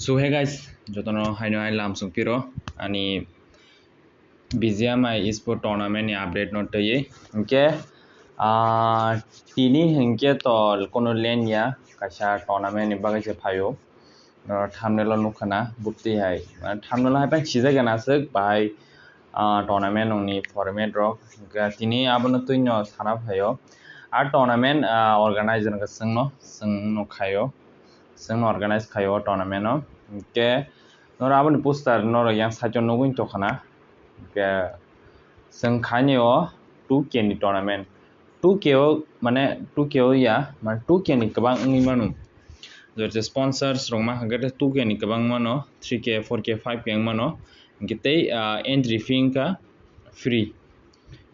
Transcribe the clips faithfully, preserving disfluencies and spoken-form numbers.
So hey guys, jotono haino hai lam sung piro ani B G M I Esport Tournament ni update no twi. Hinkhe, ah, tini hinkhe to kono len ya, kaisa tournament ni bagwi se phaio. No, thumbnail o nukha na, bukti hai. Ah, thumbnail o hai pai sijak ya na aswk, bahai, ah, tournament ni format rok. Hinkhe tini abono twi no sana phaio. A tournament, ah, organizer wngkha chwngno, chwngno khaio. Chwngno organize khaio o tournament o. Hinkhe norok aboni poster norok yang side o nugwi tongkha na. Hinkhe chwng khaini o two K ni tournament. Two K o, mane two K o ya, mane two K ni kwbang wngwi mano. Jora sponsors rok ma hwnkhe two K ni kwbang mano, three K, four K, five K wng mano. Hinkhe tei, ah, entry fee wngkha free.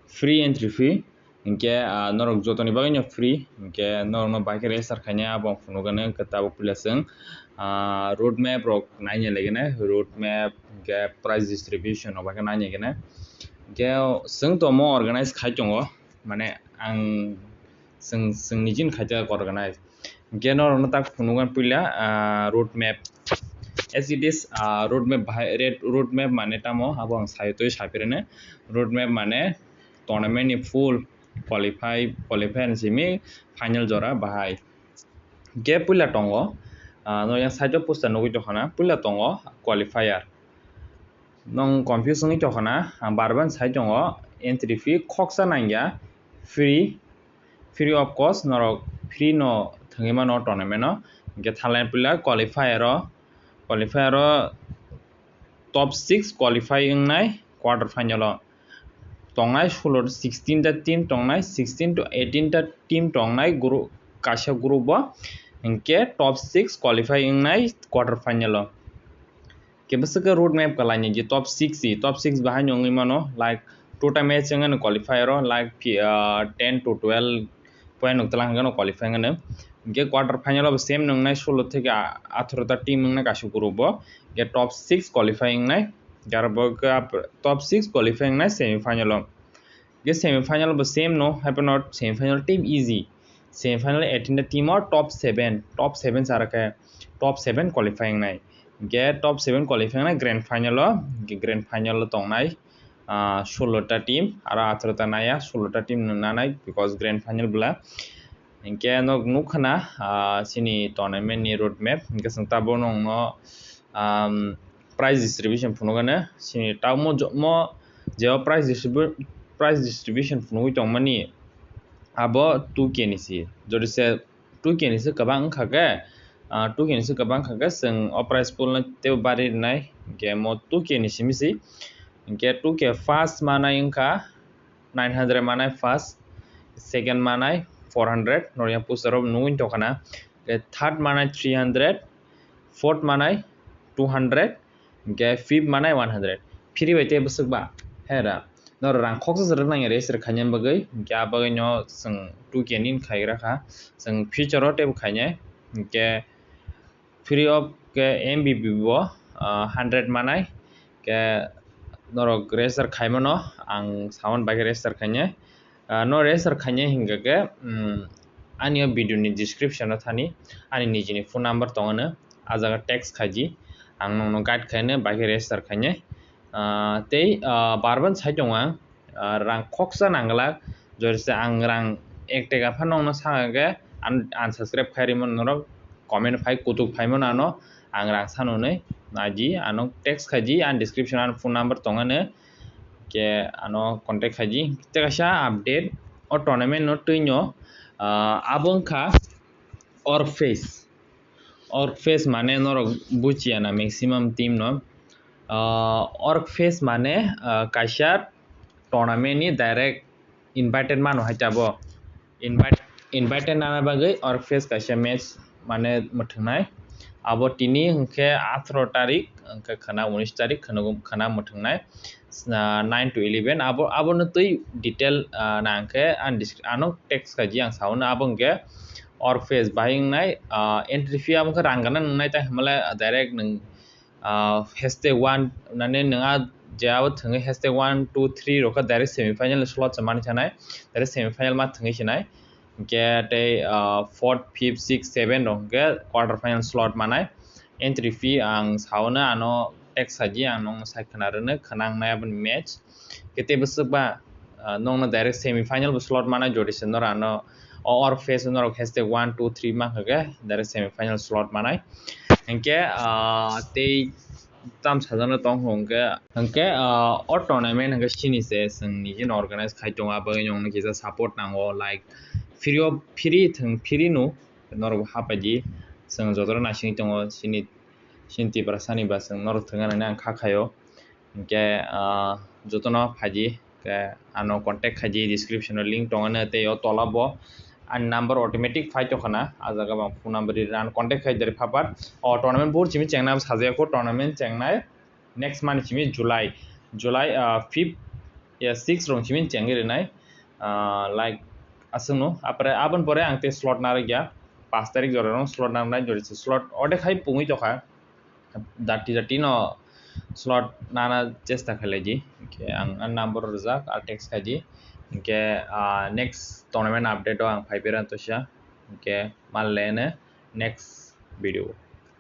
Free entry fee. Hinkhe, ah, norok jotoni bagwino free. Hinkhe norokno bai khe register khainai abo ang phunukgani, hinkhe tabuk puila chwng, ah, road map rok naina laigina, road map, hinkhe prize distribution rok bai khe naina laigina. Hinkhe chwng tomo organize khai tongo, mane ang chwng, chwng nijin khai ta organize. Hinkhe norokno tak phunukgani puila, ah, road map. As it is, ah, road map bahai, red road map mane tamo abo ang sai twi sapirene. Road map mane tournament ni full qualify, qualify ni simi final jora bahai. Hinkhe puila tongo, ah, no yang side o poster nugwi tongkha na, puila tongo qualifier. Nong confuse wngwi tongkha na, ang bar bar sai tongo, entry fee khoksa nangya, free, free of cost, norok free no thwngwi mano tournament o. Hinkhe thalai puila qualifier o, qualifier o top six qualify wngnai quarter final o tongnai, sullo sixteen ta team tongnai, sixteen to eighteen ta team tongnai group, kaisa group o. Hinkhe top six qualify wngnai quarter final o. Khe bwswk khe road map kwlaini je top six si, top six bahai no wngwi mano, like, two ta match wngmano qualifier o, like, phi-, ah, ten to twelve point nuk twlang hwnkhe no qualify wngmano. Hinkhe quarter final o bo same wngnai, sullo theke a-, atharo ta team wngnai kaisa group o. Hinkhe top six qualify wngnai, aro bo khe ap-, top six qualify wngnai semi final o. Hinkhe semi final bo same no, hai phano semi final team easy. Semi final eighteen ta team o top seven, top seven chara khe top seven qualify wngnai. Hinkhe top seven qualify wngnai grand final o, hinkhe grand final o tongnai, ah, sullo ta team, aro atharo ta naiya, sullo ta team no nanai, because grand final bwla. Hinkhe nok nukha na, ah, chini tournament ni road map, hinkhe chwng tabuk nongno, um, prize distribution phunukgano, chini tabuk mo jo-, mo je o prize distribu-, prize distribution phunugwi tongmani abo two K ni si. Jodi se two K ni se kwbang wngkha khe, ah, two K ni se kwbang wngkha khe, chwng o prize pool no teibo bari rwnai, hinkhe mo two K ni simi si. Hinkhe two K first manai wngkha nine hundred manai first, second manai four hundred, norok yang poster o nugwi tongkha na. Hinkhe third manai three hundred, fourth manai two hundred, hinkhe fifth manai one hundred. Free bai tei bwswk ba, he ra. Norok rang khoksa se rwk nang ya register khaina bagwi, hinkhe a bagwi no chwng two K ni khai gra kha, chwng future o teibo khainai, hinkhe free of khe M V P bo, ah, hundred manai, khe norok register khaimano ang saman bai khe register khainai. Ah, no register khainai hinkhe khe, um, ani o video ni description o thani ani nijini phone number tongano, a jaga text khaidi, ang nongno guide khainai bai khe register khainai. Ah, tei, ah, bar bar sai tongo ang, ah, rang khoksa nangla, jodi se ang rang ek teka phano nongno saka khe, un-, unsubscribe khai rimo norok, comment phai kutuk phaimo nano, ang rang sanonwi naidi, ano text khaidi, ani description o ani phone number tongano, khe ano contact khaidi. Tei kaisa update, o tournament no twino, ah, abo wngkha Orc Fest. Orc Fest mane norok buchiya na maximum team no. Ah, Orc Fest mane, ah, kaisa tournament ni direct invited mano hai tabo. Invite, invited nana bagwi Orc Fest kaisa match mane mwthwngnai. Abo tini hwnkhe atharo tarik, hwnkhe khwna unis tarik khwna, khwna mwthwngnai, ah, nine to eleven. Abo, abono twi detail, ah, nangkhe ang dis-, ano text khaidi ang saono abo hwnkhe Orc Fest bahai wngnai, ah, entry fee abo khe rang gana nwngnai, tai hwnmalai direct nwng, ah, hashtag one, nane nwng a je abo thwngwi hashtag one two three rokha direct semi final slot se mani sanai, direct semi final ma thwngwi sinai, hinkhe tei, ah, fourth, fifth, sixth, seven rok hinkhe quarter final slot manai, entry fee ang saono ano text saji ang nongno sai khwna rwno khwnang nai aboni match. Khe tei bwswk ba, ah, nongno direct semi final bo slot manai jodi se noro ano o or phase norok hashtag one two three mankha khe direct semi final slot manai. Hinkhe, ah, tei tam sajano tong hwnkhe, hinkhe, ah, o tournament hinkhe sini se chwng nijino organize khai tongo, aboni nongno kisa support nango, like, free of, free thwng, free no norok hapaidi, chwng jotono naisingwi tongo, chini, chini Tiprasani ba chwng norok thwngna nangni ang kha khaio. Hinkhe, ah, jotono phaidi, khe ano contact khaidi, description o link tongo tei o tola bo ani number automatic phai tongkha na, ah jaga bo ang phone number ri rwna contact khai dari phapat. O tournament bo simi chengnai sajaya kho, tournament chengnai next month simi July, July, ah, fifth ya six rong simi chengwi rwnai, ah, like, aswkno, apre aboni pore ang tei slot narwkya, paanch tarik jora rong slot narwknai, jora se slot odek hai pungwi tongkha, dati dati no slot nana chesta khailai di, hinkhe ang a number rijak, a text khai di, hinkhe, ah, next tournament update o ang phai pera tosia, hinkhe mal le next video.